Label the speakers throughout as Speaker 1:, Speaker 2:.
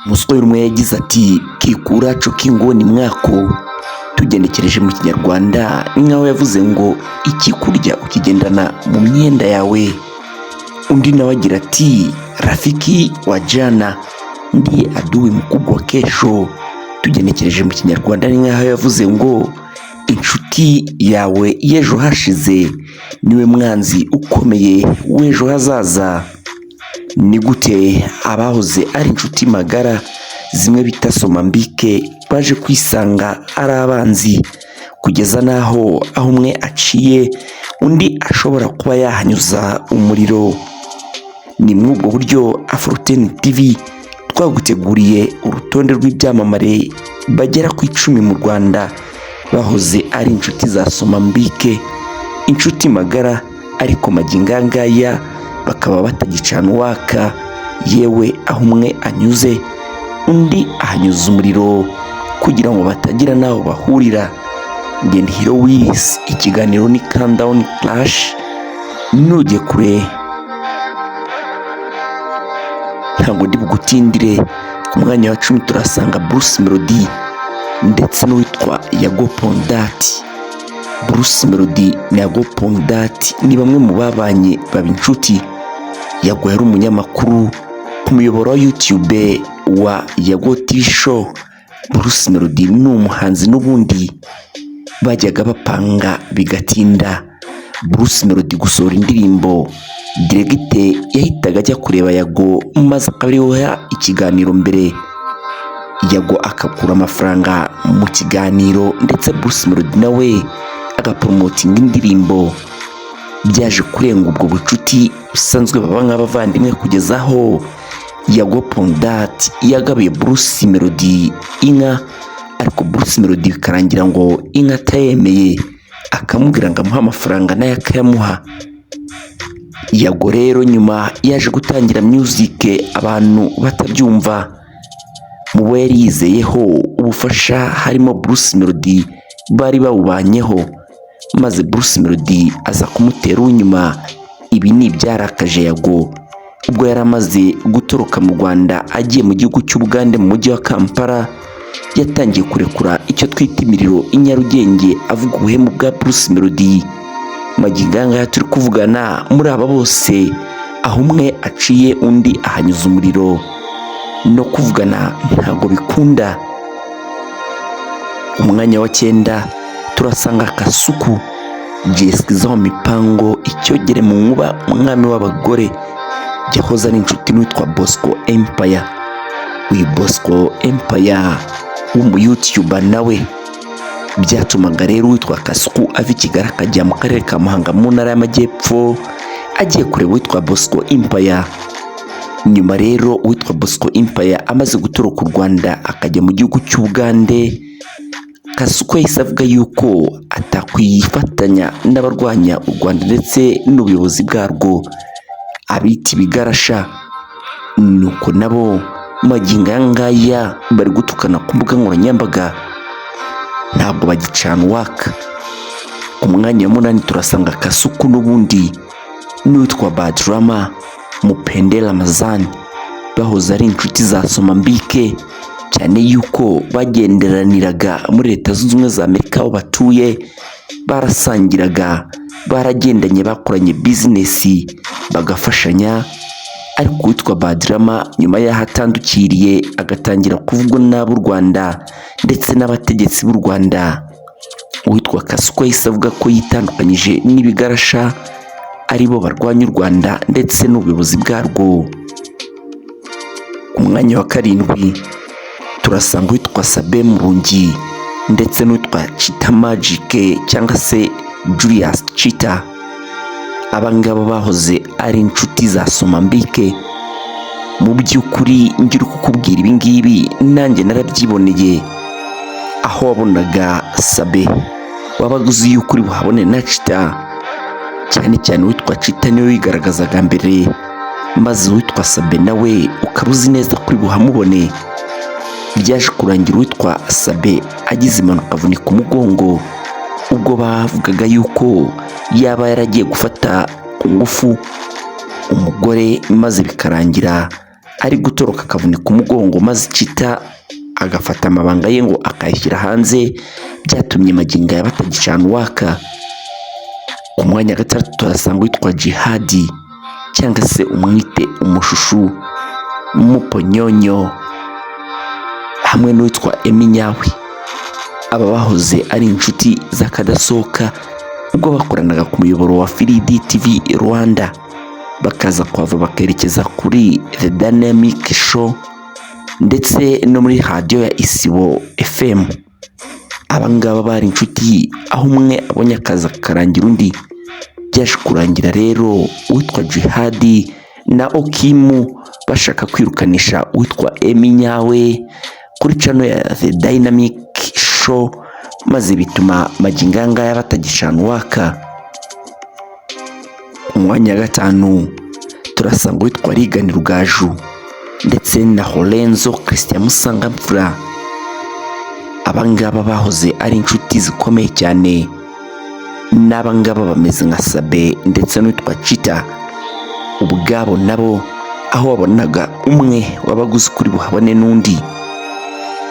Speaker 1: Umusore umwe yagize ati: "Kikuracho kinguoni mwako." Tugenekereje mu Kinyarwanda, ni nkaho yavuze ngo ikikurya ukigendana mu myenda yawe. Undi nawe agira ati: "Rafiki wa jana ndiye adui mkubwa kesho." Tugenekereje mu Kinyarwanda, ni nkaho yavuze ngo inshuti yawe y'ejo hashize niwe mwanzi ukomeye w'ejo hazaza. Ni gute abahoze ari inshuti magara, zimwe bita somambike, baje kwisanga ari abanzi, kugeza n'aho aho umwe aciye undi ashobora kuba yahanyuza umuriro? Ni muri ubwo buryo Afro10 TV twaguteguriye urutonde rw'ibyamamare bagera ku 10 mu Rwanda bahoze ari inshuti za somambike, inshuti magara, ariko magingo aya ngaya bakaba batagicana uwaka. Yewe, aho umwe anyuze undi ahanyuza umuriro kugira ngo batagira n'aho bahurira. Ngenda Hero Willis, ikiganiro ni Countdown Clash. Nujye kure, ntabwo ndi bugutindire. Ku mwanya wa 10 turasanga Bruce Melody ndetse n'uwitwa Yago Pon Dat. Bruce Melody na Yago Pon Dat ni bamwe mu babanye baba inshuti. Yago yari umunyamakuru ku muyoboro wa YouTube wa Yago TV Show. Bruce Melody ni umuhanzi n'ubundi. Bajyaga bapanga bigatinda. Bruce Melody gusohora indirimbo, direct yahitaga ajya kureba Yago, maze akaba ikiganiro mbere. Yago akakura amafaranga mu kiganiro, ndetse Bruce Melody nawe agapromotinga indirimbo. Byaje kurenga ubwo bucuti busanzwe, baba nk'abavandimwe, kugeza aho Yago Pon Dat yagabiye Bruce Melody inka, ariko Bruce Melody bikarangira ngo inka atayemeye, akamubwira ngo amuhe amafaranga, nayo akayamuha. Yago rero nyuma yaje gutangira music abantu batabyumva. Mu bo yari yizeyeho ubufasha harimo Bruce Melody, bari bawubanyeho, maze Bruce Melody aza kumutera uw'inyuma. Ibi ni ibyarakaje Yago. Ubwo yari amaze gutoroka mu Rwanda agiye mu gihugu cy'Ubugande, mu mujyi wa Kampala, yatangiye kurekura icyo twita imiriro i Nyarugenge, avuga ubuhemu bwa Bruce Melody. Magingo aya ngaya turi kuvugana, muri aba bose, aho umwe aciye undi ahanyuza umuriro, no kuvugana ntabwo bikunda. Umwanya wa 9 turasanga Kasuku Jessica wa Mipango, icyogere mu nkuba, umwami w'abagore, yahoze ari inshuti n'uwitwa Bosco Empire. Uyu Bosco Empire w'umuyoutuber nawe, byatumaga rero uwitwa Kasuku ava i Kigali akajya mu karere ka Muhanga mu ntara y'Amajyepfo, agiye kureba uwitwa Bosco Empire. Nyuma rero, uwitwa Bosco Empire amaze gutoroka u Rwanda akajya mu gihugu cy'Ubugande, Kasuku yahise avuga yuko atakwifatanya n'abarwanya u Rwanda ndetse n'ubuyobozi bwarwo, abita ibigarasha. Nuko nabo magingo aya ngaya bari gutukana ku mbuga nkoranyambaga, ntabwo bagicana uwaka. Ku mwanya wa 8 turasanga Kasuku n'ubundi n'uwitwa Badrama Mupende Ramazani, bahoze ari inshuti za Somambike, cyane yuko bagenderaniraga muri Leta Zunze Ubumwe za Amerika aho batuye, barasangiraga, baragendanye, bakoranye business, bagafashanya. Ariko uwitwa Badrama, nyuma y'aho atandukiriye agatangira kuvugwa nabi u Rwanda ndetse n'abategetsi b'u Rwanda, uwitwa Kasuku yahise avuga ko yitandukanyije n'ibigarasha, aribo barwanya u Rwanda ndetse n'ubuyobozi bwarwo. Ku mwanya wa 7 turasanga uwitwa Sabe Murungi ndetse n'uwitwa Chita Magic cyangwa se Julius Chita. Aba ngaba bahoze ari inshuti za Somambike. Mu by'ukuri ngira kukubwira ibi ngibi, nanjye narabyiboneye. Aho wabonaga Sabe wabaga uzi yuko uri buhabone na Chita. Cyane cyane uwitwa Chita niwe wigaragazaga mbere, maze uwitwa Sabe nawe ukaba uzi neza ko uri buhamubone. Byaje kurangira uwitwa Sabe agize impanuka, avunika umugongo, ubwo bavugaga yuko yaba yaragiye gufata ku ngufu umugore, maze bikarangira Ari gutoroka akavunika umugongo, maze Chita agafata amabanga ye ngo akayashyira hanze, byatumye magingo aya batagicana uwaka. Ku mwanya wa gatandatu tuhasanga uwitwa Jihadi, cyangwa se umwite Umushushu Muponyonyo, hamwe n'uwitwa Eminyawe. Aba bahoze ari inshuti z'akadasohoka ubwo bakoranaga ku muyoboro wa 3D TV Rwanda, bakaza kuhava bakerekeza kuri The Dynamic Show ndetse no muri radiyo ya Isibo FM. Aba ngaba bari inshuti, aho umwe abonye akazi akarangira undi. Byaje kurangira rero uwitwa Jihadi na Okimu bashaka kwirukanisha uwitwa Eminyawe kuri channel ya The Dynamic Show, maze bituma magingo aya ngaya batagicana uwaka. Ku mwanya wa gatanu turasanga uwitwa Regan Rugaju ndetse na Lorenzo Christian Musangamfura. Abangaba bahoze ari inshuti zikomeye cyane, n'abangaba bameze nka Sabe ndetse n'uwitwa Chita ubwabo nabo, aho wabonaga umwe wabaga uzi kuri buhabone n'undi.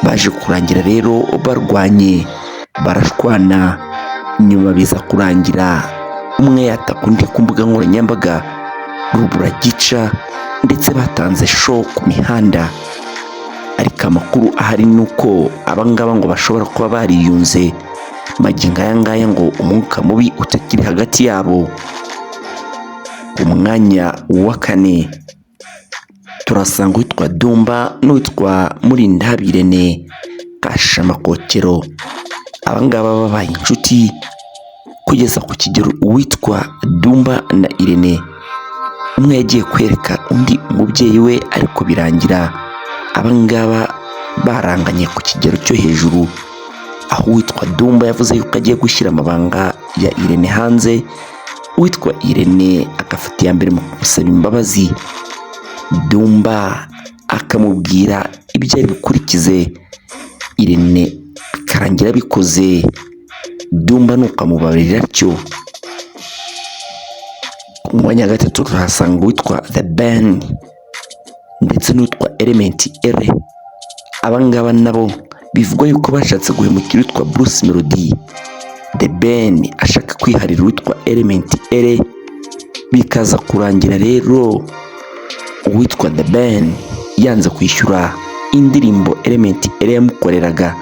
Speaker 1: Baje kurangira rero barwanye, barashwana, nyuma biza kurangira umwe yataka undi ku mbuga nkoranyambaga, rubura gica, ndetse batanze show ku mihanda. Ariko amakuru ahari ni uko abangaba ngo bashobora kuba bariyunze magingo aya ngaya, ngo umwuka mubi utakiri hagati yabo. Ku mwanya wa kane turasanga uwitwa Dumba n'uwitwa Murindahabirene Kashamakokero. Abangaba babaye inshuti kugeza ku kigero uwitwa Dumba na Irene umwe yagiye kwereka undi umubyeyi we, ariko birangira abangaba baranganye ku kigero cyo hejuru, aho uwitwa Dumba yavuze yuko agiye gushyira amabanga ya Irene hanze, uwitwa Irene agafata iya mbere mu kumusaba imbabazi, Dumba akamubwira ibyo ari bukurikize, Irene bikarangira abikoze, Dumba nuko amubabarira atyo. Ku mwanya wa gatatu tuhasanga uwitwa The Ben ndetse n'uwitwa Element R. Abangaba nabo bivugwa yuko bashatse guhemukira uwitwa Bruce Melody, The Ben ashaka kwiharira uwitwa Element R, bikaza kurangira rero uwitwa The Ben yanze kwishyura indirimbo Element R yamukoreraga.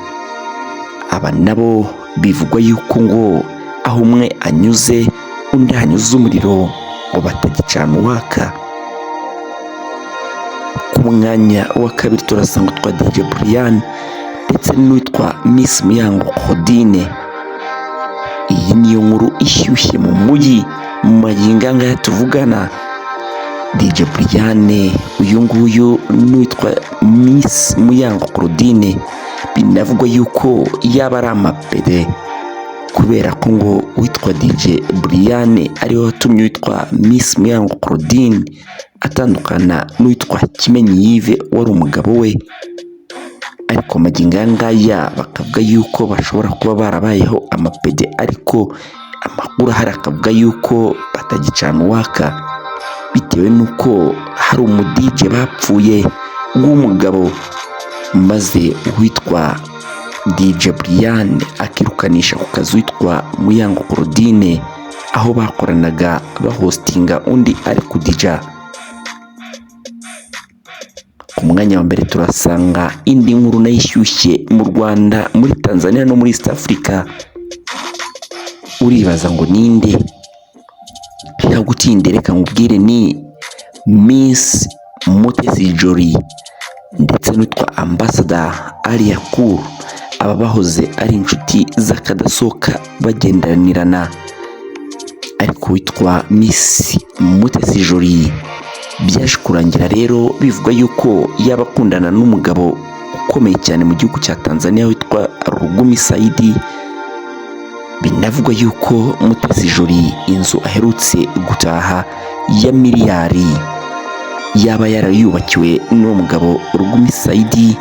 Speaker 1: Aba nabo bivugwa yuko ngo aho umwe anyuze undi hanyuze umuriro, ngo batagicana uwaka. Ku mwanya wa kabiri turasanga utwa DJ Brian ndetse n'uwitwa Miss Muyango Claudine. Iyi niyo nkuru ishyushye mu mujyi mu magingo aya ngaya tuvugana. DJ Brian uyu nguyu n'uwitwa Miss Muyango Claudine binavugwa yuko yaba ari amapede, kubera ko ngo uwitwa DJ Brian ariwe watumye uwitwa Miss Muyango Claudine atandukana n'uwitwa Kimenyi Yves wari umugabo we. Ariko magingo aya ngaya bakavuga yuko bashobora kuba barabayeho amapede, ariko amakuru ahari akavuga yuko batagicana uwaka bitewe n'uko hari umu DJ bapfuye w'umugabo, maze uwitwa DJ Brian akirukanisha ku kazi witwa Muyango Claudine, aho bakoranaga bahostinga undi ari kudija. Ku mwanya wa mbere turasanga indi nkuru nayo ishyushye mu Rwanda, muri Tanzania no muri East Africa. Uribaza ngo ninde? Ntagutinde, reka nkubwire, ni Miss Mutesi Jolly ndetse n'uwitwa Ambassador Alliah Cool. Aba bahoze ari inshuti z'akadasohoka bagendanirana, ariko uwitwa Miss Mutesi Jolly byaje kurangira rero bivugwa yuko yaba akundana n'umugabo ukomeye cyane mu gihugu cya Tanzania witwa Rugumi Saidi. Binavugwa yuko Mutesi Jolly inzu aherutse gutaha ya miliyari yaba yarayubakiwe n'uwo mugabo Rugumi Saidi,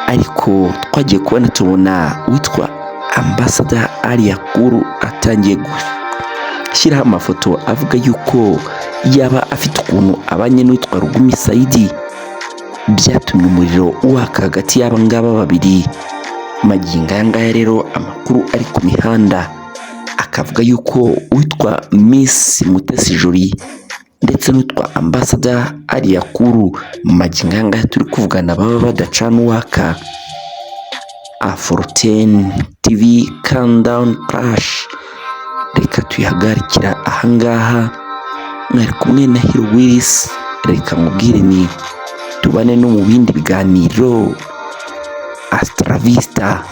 Speaker 1: ariko twagiye kubona tubona witwa Ambassador Alliah Cool atangiye gushyiraho amafoto avuga yuko yaba afite ukuntu abanye n'uwitwa Rugumi Saidi. Byatumye umuriro waka hagati y'aba ngaba babiri. Magingo aya ngaya rero, amakuru ari ku mihanda akavuga yuko uwitwa Miss Mutesi Jolly ndetse n'uwitwa Ambassador Alliah Cool, magingo aya ngaya turi kuvugana, baba badacana uwaka. Afro10 TV Countdown Crash, reka tuyihagarikira ahangaha. Mwari kumwe na Hero Willis. Reka mubwire ni tubane no mu bindi biganiro. Hasta la vista.